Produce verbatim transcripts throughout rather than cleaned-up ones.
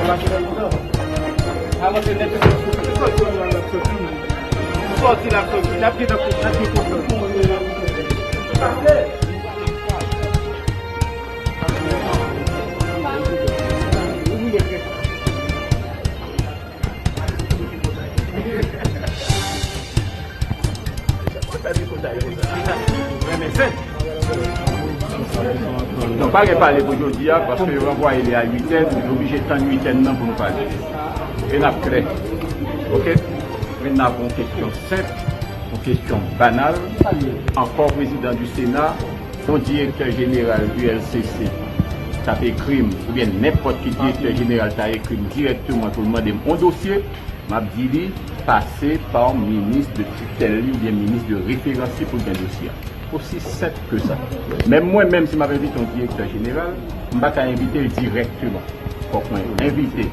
Avanse nèt. Sòti la, sòti. N ap gen tan pou, n ap gen konfyans. Donk, pa gen pale pou jodi a, paske yo ranvwaye li a uit è, nou oblije tann uit è nan pou nou pale. E n ap klè. Oke? Men n ap yon kesyon senp, yon kesyon banal. Ankò prezidan di Sena, yon direktè jeneral U L C C t ap ekri m, oubyen nenpòt ki direktè jeneral ta ekri m dirèkteman pou l mande m yon dosye, m ap di li, pase pa minis de titèl li oubyen minis de referans li pou l gen dosye a. Osi senp ke sa. Menm mwen menm, si m ap envite yon direktè jeneral, m pa ka envite l dirèkteman. Fòk mwen envite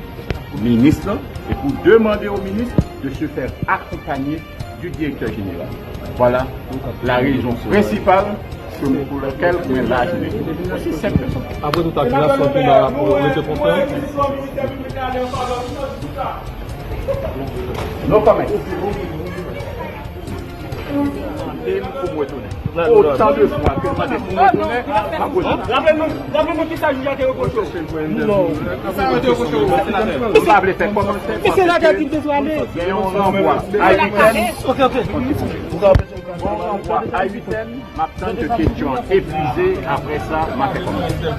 minis lan e pou demande au ministre de se faire accompagner du directeur général. Voilà la raison principale que, pour laquelle mwen la jodi. Osi senp ke sa. Apre tout akizasyon ki la, ou rete konfyan? No comment. Mande m pou m retounen. Otan de fwa ke mande pou m retounen, m ap retounen. Raple nou, raple nou kisa jij la te repwoche w. Non. Kisa yo te repwoche w, senatè? M pa vle fè kòmantè. Gen yon ranvwa a uit è. Ok, ok. Yon ranvwa a uit è, m ap tann ke kesyon an epuize, apre sa, m ap fè kòmantè.